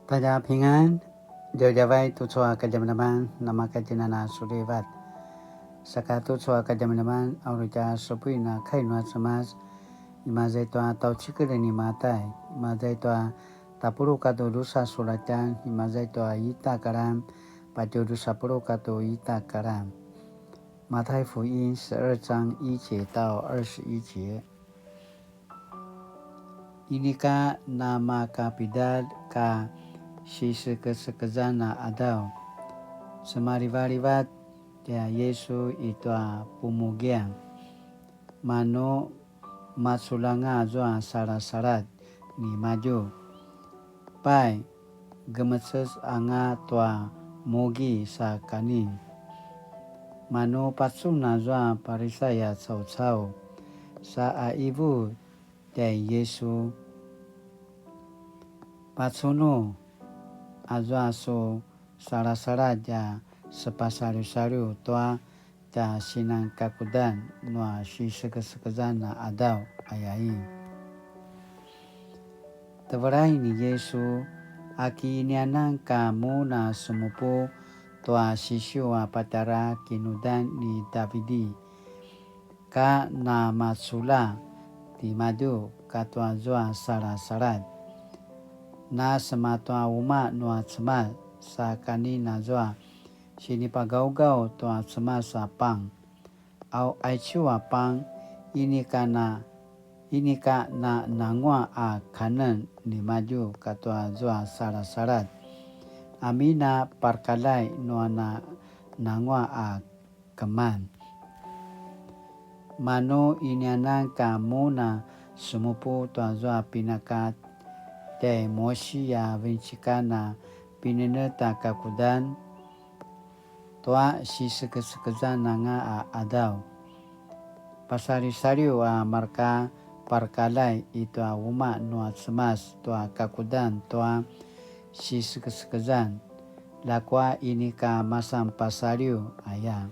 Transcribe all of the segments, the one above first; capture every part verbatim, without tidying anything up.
大家平安, djavadjavay tucu a kadjamadjaman, namakatjinana sulivat. Saka tucu a kadjamadjaman, a uri tja supuin a kai nua Cemas, imaza i tua tjaucikel ni Matai, imaza i tua tapuluq katua drusa sulatjan, imaza i tua ita karan, patje drusa puluq katua ita karan. 马太福音十二章一节到二十一节。 Inika namakapidalj ka sisekesekezan a qadaw, semalivalivat tia Yesu i tua pumugian, manu maculanga azua salasaladj nimadju. Pai, gemecez anga tua mugi sa kanin. Manu pacun azua Parisai a caucau, sa qivu tjai Yesu, pacunu azua su salasaladj a sepasaliwsaliw tua tja sinan kakudan nua sisekesekezan a qadaw, ayain. Tevelai ni Yesu, aki inianan ka mun a semupu tua sisiu a patjara kinudan ni Davidi, ka namaculja timadju katua zua salasaladj. Na sema tua umaq nua Cemas sa kanin azua sinipagaugaw tua Cemas a pang. Au aicu a pang, inika na, inika na nanguaq a kanen nimadju katua zua salasaladj. Amin a parkalay nua na nanguaq a keman. Manu inianan ka mun a semupu tua zua pinaka tjai Mosi a vincikan a pinenetj a kakudan tua sisekesekezan anga a qadaw. Pasalisaliw a marka parkalay i tua umaq nua Cemas tua kakudan tua sisekesekezan, ljakua inika masan pasaliw aya.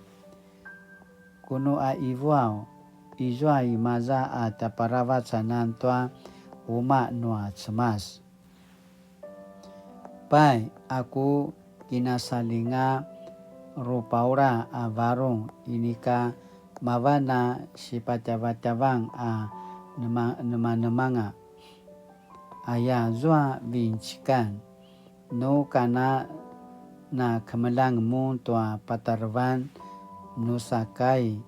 Kunu a ivuaw, izua imaza a tjaparavac anan tua umaq nua Cemas. Pai, a ku kinasalinga rupaula a varung inika mavan a sipatjavatjavang a nema-, nemanemanga. Aya zua vincikan, nu kana na kemeljang mun tua patarevan nu sakai,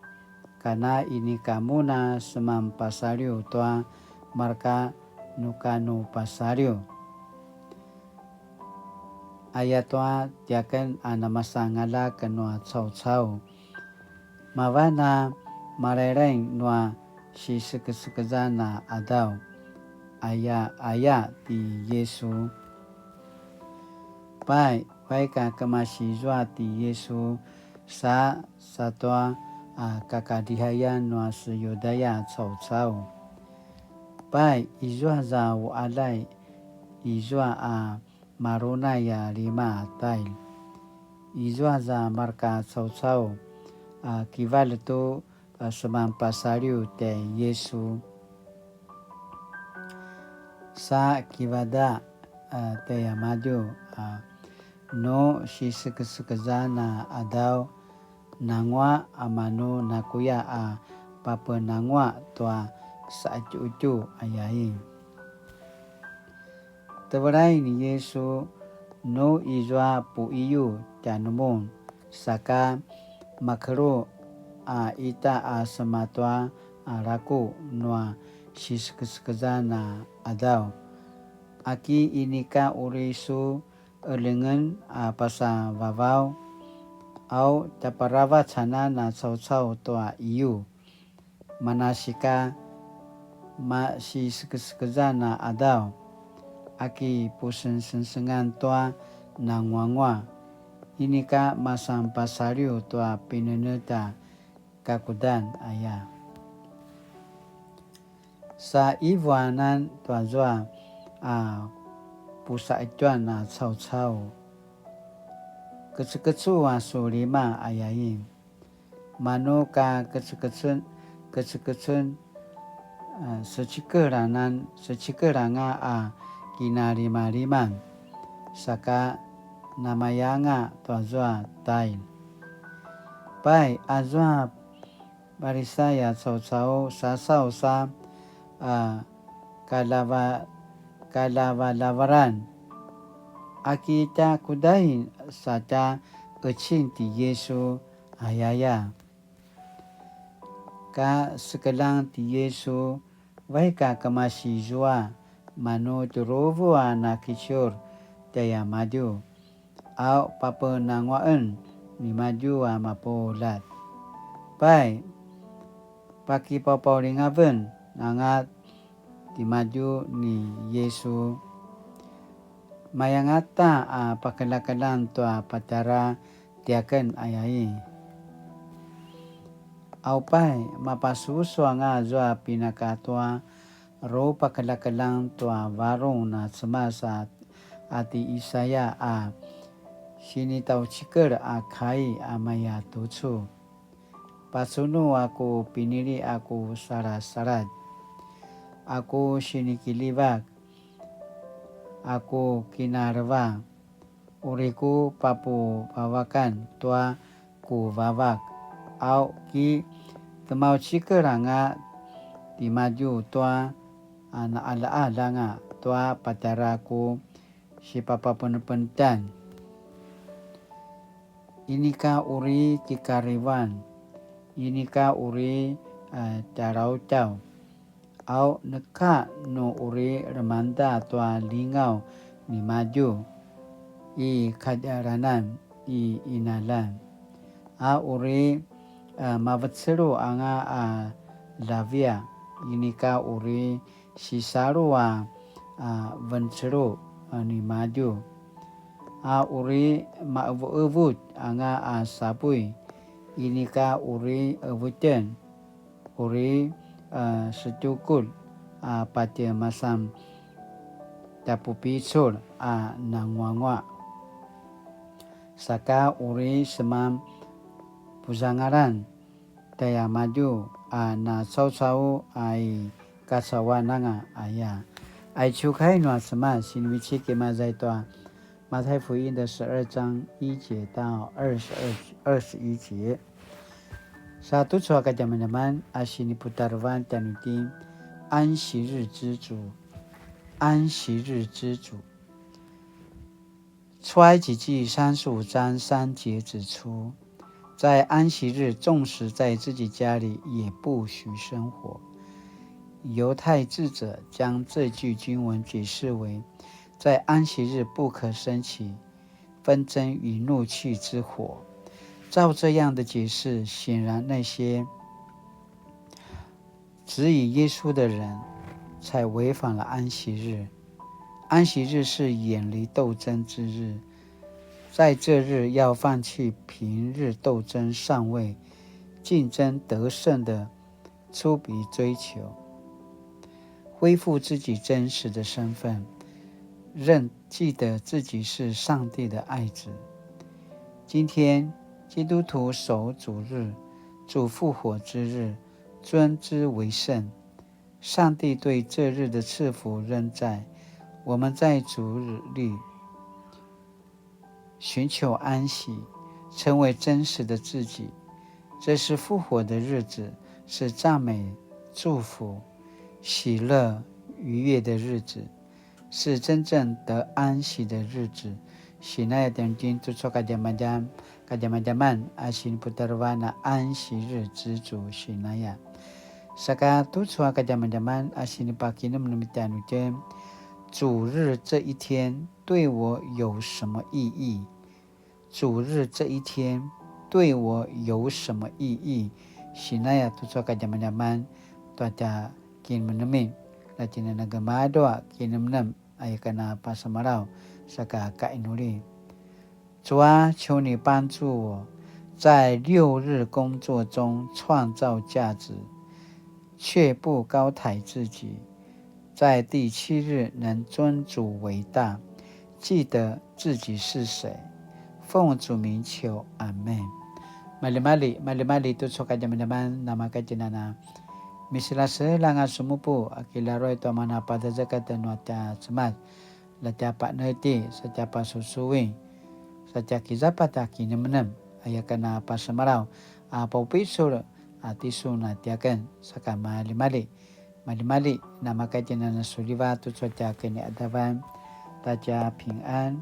kana inika mun a seman pasaliw tua marka nu kanu pasaliw. Ayatua tiaken a namasan aljak nua caucau. Mavan a malailai nua sisekesekezan a qadaw, aya, aya ti Yesu. Pai, vaik a kemasi zua ti Yesu sa, sa tua a kakalihayan nua se Yudaya caucau. Pai, izua za uqaljay, izua a marunay a lima a tail. Izua za marka caucau a kivalj tu a seman pasaliw tjai Yesu. Sa kivadaq a tjaiamadju a nu sisekesekezan a qadaw nanguaq a manu nakuya a papenanguaq tua saqetjuqetju ayain. Tevelai ni Yesu, nu izua puqiyu tjanumun, saka makelu a ita a sema tua a raku nua sisekesekezan a qadaw. Aki inika uri su eljengen a pasa vavaw, au tjaparavac anan a caucau tua iyu. Manasika masisekesekezan a qadaw, aki pusengsengsengan tua nanguanguaq, inika masan pasaliw tua pinenetj a kakudan aya. Sa ivuanan tuazua a pusaqetjuan a caucau. Kecekecu a su lima ayain. Manu ka kecekecen, kecekecen, a, secikel anan, secikel anga a kinalimaliman. saka namayanga tuazua tail. Pai, azua Parisai a caucau sasaw sa a kalava-, kalavalavaran. Aki tja kudain sa tja ecin ti Yisu ayaya. Ka sekeljang ti Yisu, vaik a kemasi zua, manu tjuruvu a nakiciur tjaiamadju, au papenanguaen nimadju a mapuljat. Pai, pakipapaulingaven anga timadju ni Yisu. Mayangata a pakeljakeljang tua patjara tiaken ayai. Aupai, mapasusu anga zua pinakatua rupakeljakeljang tua varung na Cemas a, a ti Isaya a sinitaucikel a kai a maya tucu. Pacunu a ku pinili a ku salasaladj, a ku sinikiljivak, a ku kinaleva, uri ku papuvavakan tua ku vavak, au ki temaucikel anga timadju tua, a, naqaljaqalja anga tua patjara ku sipapapenepenetjan. Inika uri kikarivan, inika uri, a, tjarautjaw, au neka nu uri lemangda tua lingaw nimadju i kadjalanan i qinaljan, a uri, a, mavecelu anga a ljavia, inika uri sisalu a, a, vencelu, a, nimadju, a uri maevuevut anga a sapuy, inika uri evuten, uri, a, setjukulj a patje masan tjapupicul a nanguanguaq, saka uri seman puzangalan tjaiamadju a nacaucau a i kacauan anga aya. Aicu kai nua Cemas sinivecik imaza i tua 馬太福音的十二章一節到二十二，二十一節。Sa tucu a kadjamadjaman a siniputarevan tjanuitjen 安息日之主，安息日之主。出埃及记三十五章三节指出，在安息日纵使在自己家里也不许生火。犹太智者将这句经文解释为，在安息日不可升起纷争与怒气之火。照这样的解释，显然那些 质疑耶稣的人才违反了安息日。安息日是远离斗争之日，在这日要放弃平日斗争上位、竞争得胜的粗鄙追求，恢复自己真实的身份，认，记得自己是上帝的爱子。今天，基督徒守主日、主复活之日， 尊之为圣。上帝对这日的赐福仍在，我们在主里寻求安息，成为真实的自己。这是复活的日子，是赞美、祝福、喜乐、愉悦的日子。 是真正得安息的日子。Sinaya tjanuitjen tucu a kadjamadjam-, kadjamadjaman a siniputarevan a 安息日之主 sinaya. Saka tucu a kadjamadjaman a sinipakinemnem tjanuitjen, 主日这一天对我有什么意义？ 主日这一天对我有什么意义？Sinaya tucu a kadjamadjaman tua tja kinemenemin, la tjinanagemadraw a kinemenem aya kana pasemalaw saka kainuli. 主啊，求你帮助我，在六日工作中创造价值，却不高抬自己，在第七日能尊主为大，记得自己是谁。奉主名求，阿们。Maljimalji, maljimalji tucu a kadjamadjaman, namakatjinana. Misilaselang a sumupu, a kilaruay tua mana padazakat nua tja Cemas. la tja pa'neti, sa tja pasusuin, sa tja kizapat a kinemnem, aya ken a pasemalaw a paupicul a tisun a tiaken, saka malimali, malimali, namaka itjen a nasuliva tucu a tja kini'adavan, ta tja pingan,